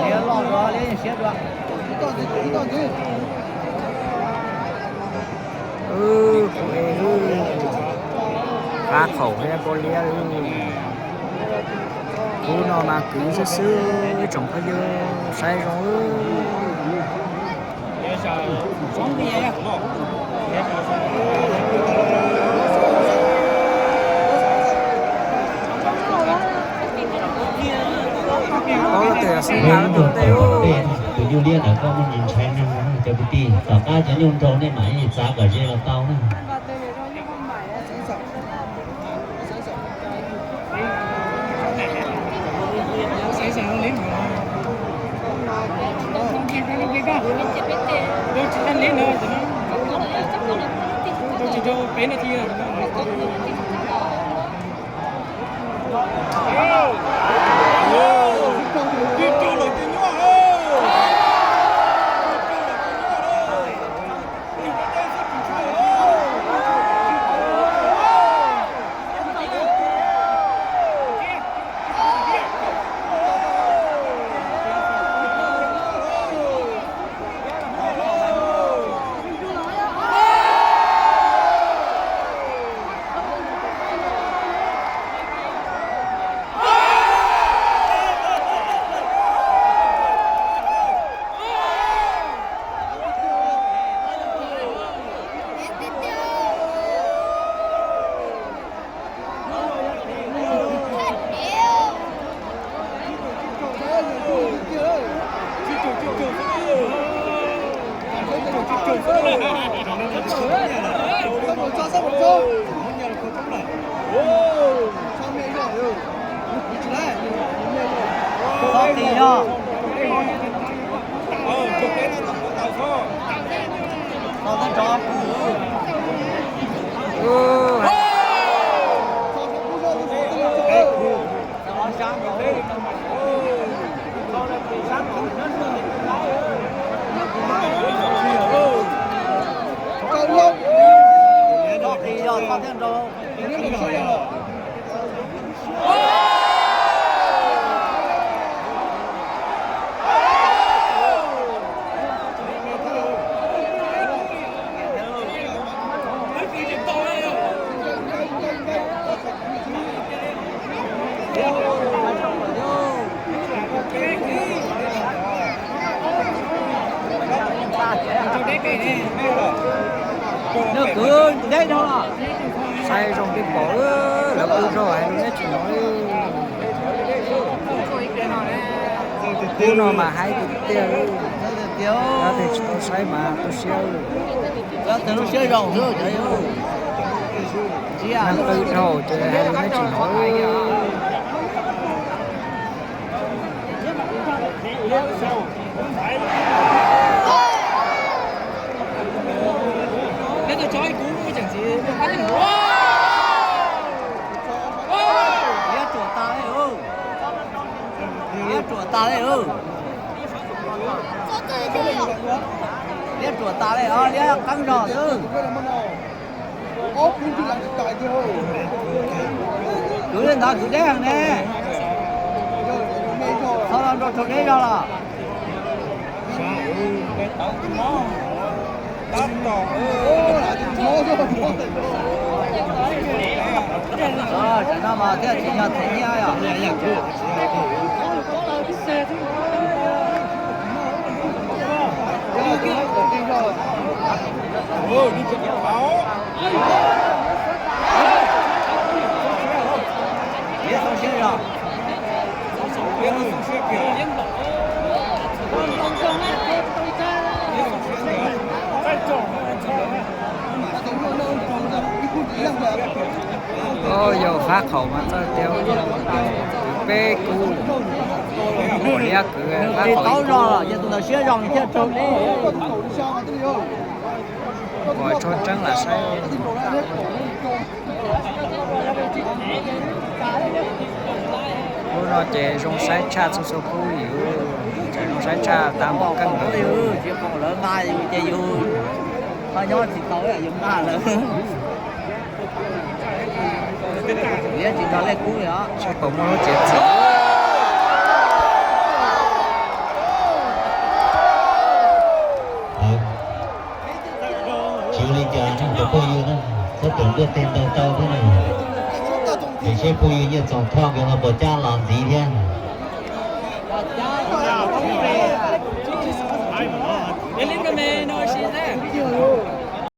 Liab loj dua, liab yeej siab dua. Kuv e, qab thaum thiab poj liab. Kuv no mas kwv xwb xwb, tsoom phooj ywg saib zoo. Tus nyuj liab ntawd koj muaj ntsis ntshai neeg no cov kwv tij, tom qab cov nyuj nrau nej mam li txav kom ze los tau na. Nws kwv deb dhau los. Saib zoo pib pom, lawv pw rau hais lus neb tsis hnov li. Kub no mas haib tiag tiag li. Yog tias tsis tau saib mas tu siab. Lub siab zoo xwb. Neeg pw dhau ces hais lus neb tsis hnov. Liab ruam tas li, liab ruam tas li. Liab ruam tas li os, liab qeeb zog xwb. Kwv li ntawd kwv deb heev ne. Txhob los nrau rau deb zog los. Tam no mas thiaj tsis yog them nyiaj yom. Yog fab qhaum mas txawj tias peb kub, liab kwv fab qhaum ib kub. Ua tshauj tseeb lam saib. Lub no ces zoo saib tshaj txhua txhua kub li, tseem zoo saib tshaj tag npaum kawg nkaus. Tsis pom lawv nqa yus ces yus ho nyob tsis tau yus nqa lawv. Liab tsis nrog lej kub li os. Tsis pom muaj lub tsev txim. Li cas cov phooj ywg na, txhob txwm ntuaj teg ntau tau thiab na. Ces seb phooj ywg Nyiaj Txoos Thoj nkawd ho puas cab los ntxiv thiab.